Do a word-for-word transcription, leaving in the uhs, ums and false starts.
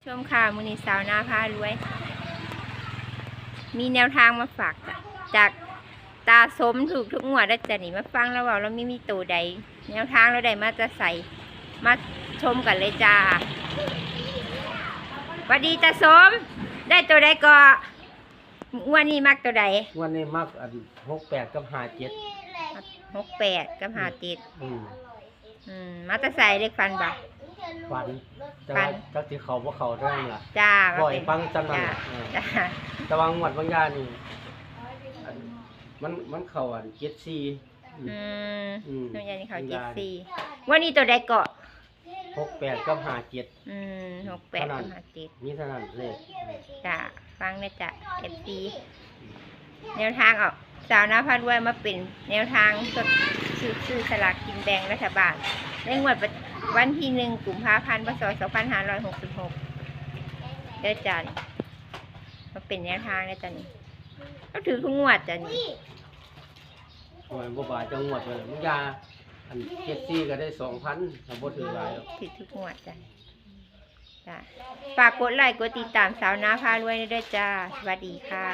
ชมค่ะ มื้อนี้สาวนาพารวย มีแนวทางมาฝากจ้ะ จากตาสมถูกทุกงวดแล้วจ้ะนี่ มาฟังแล้วเว้าแล้วมี มีตัวใด แนวทางแล้วได้มาจะใส่ มาชมกันเลยจ้า หวัดดีตาสม ได้ตัวใดก็ งวดนี้มักตัวใด งวดนี้มักอัน หกแปด กับ ห้าเจ็ด หกแปด กับ ห้าเจ็ด อืม อืม มาแต่ไส เลขฝันบ่ ฝัน แต่ว่า ฝัน จักสิเข้าบ่เข้าเท่านั้นล่ะ จ้า บ่ให้ฟังจำนั้นล่ะ จ้า เออ จ้า แต่ว่างวดบางอย่างนี่ อัน มัน มันเข้าอัน เจ็ดสี่ อืม อืม อืม น้องยานี่เข้า เจ็ดสี่ งวดนี้ตัวใดเกาะ หกแปด กับ ห้าเจ็ด อืม หกแปด เท่านั้น กับ ห้าเจ็ด มีเท่านั้นเลข จ้า ฟังนะจ้ะ เอฟซี แนวทางออก สาวนาพารวยมาเป็นแนวทางสด ซื้อ ซื้อสลากกินแบ่งรัฐบาล ในงวดวันที่หนึ่ง กุมภาพันธ์ พ.ศ. สองพันห้าร้อยหกสิบหก เด้อจ้ะ มาเป็นแนวทางเด้อจ้ะนี่ ก็ถือทุกงวดจ้ะนี่ โอ้ย บ่บาดจังงวดเลย มึงอย่า อัน เจ็ดสี่ ก็ได้ สองพัน ก็บ่ถือหลายหรอก ถือทุกงวดจ้ะ จ้ะ ฝากกดไลค์ กดติดตามสาวนาพารวยด้วยจ้า สวัสดีค่ะ